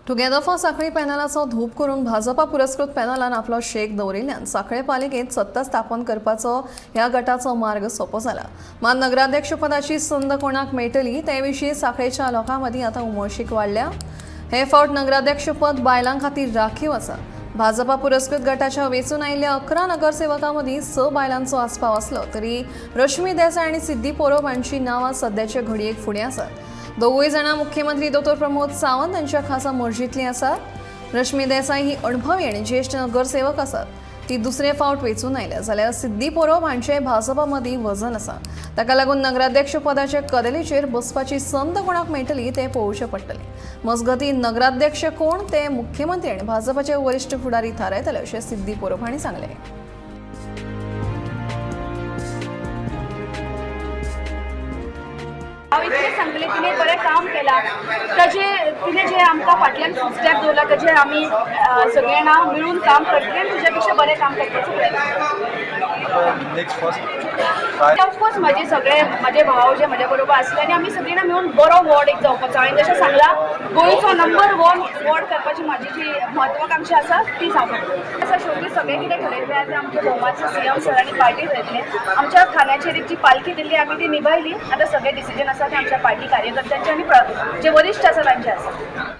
Together for सांखळी पॅनलाचो धूप करून भाजपा पुरस्कृत पॅनलान आपलो शेक दवरिल्ल्यान सांखळे पालिकेंत सत्ता स्थापन करपाचो ह्या गटाचो मार्ग सोंपो जाला. मात नगराध्यक्षपदाची संद कोणाक मेळटली ते विशीं सांखळेच्या लोकां मदीं आतां उमळशीक वाडल्या. हे फावट नगराध्यक्षपद बायलां खातीर राखीव आसा. भाजपा पुरस्कृत गटाच्या वेंचून आयिल्ल्या 11 नगरसेवकां मदीं 6 बायलांचो आस्पाव आसलो तरी रश्मी देसाय आनी सिद्धी पोरोब हांची नांवां सद्याचे घडयेक फुडें आसात. दोगूय जाणां मुख्यमंत्री डॉ प्रमोद सावंत हांच्या खासा मर्जींतलीं आसात. रश्मी देसाय ही अणभवी आनी ज्येश्ठ नगरसेवक आसात. ती दुसरे फावट वेंचून आयल्या जाल्यार सिद्धी पोरोब हांचें भाजपा मदीं वजन आसा. ताका लागून नगराध्यक्ष पदाचे कदेलीचेर बसपाची संद कोणाक मेळटली तें पळोवचें पडटलें. मजगतीं नगराध्यक्ष कोण ते मुख्यमंत्री आनी भाजपाचे वरिश्ठ फुडारी थारायतले अशें सिद्धी पोरोब हांणी सांगलें. हांव इतलें सांगतलें, तिणें बरें काम केलां. ताजे तिणें जें आमकां फाटल्यान स्टेप दवरला ताजेर आमी सगळीं जाणां मिळून काम करतलीं आनी तुज्या पेक्षा बरें काम करपाचो प्रयत्न. Next first. ऑफकोर्स म्हाजे सगळे म्हाजे भाव जे म्हज्या बरोबर आसले आनी आमी सगळीं जाणां मेळून बरो वॉर्ड एक जावपाचो. हांवें जशें सांगलां, गोंयचो नंबर 1 वॉर्ड करपाची म्हाजी जी म्हत्वाकांक्षा आसा ती जावपाक आसा. शेवटी सगळें कितें ठरयलें आसा ते आमच्या भोवमानचे सीएम सर आनी पार्टी ठरयतलें. आमच्या खांद्याचेर एक जी पालखी दिल्ली आमी ती निभायली. आतां सगळे डिसिजन आसा ते आमच्या पार्टी कार्यकर्त्यांचे आनी जे वरिश्ठ आसा तांचे आसा.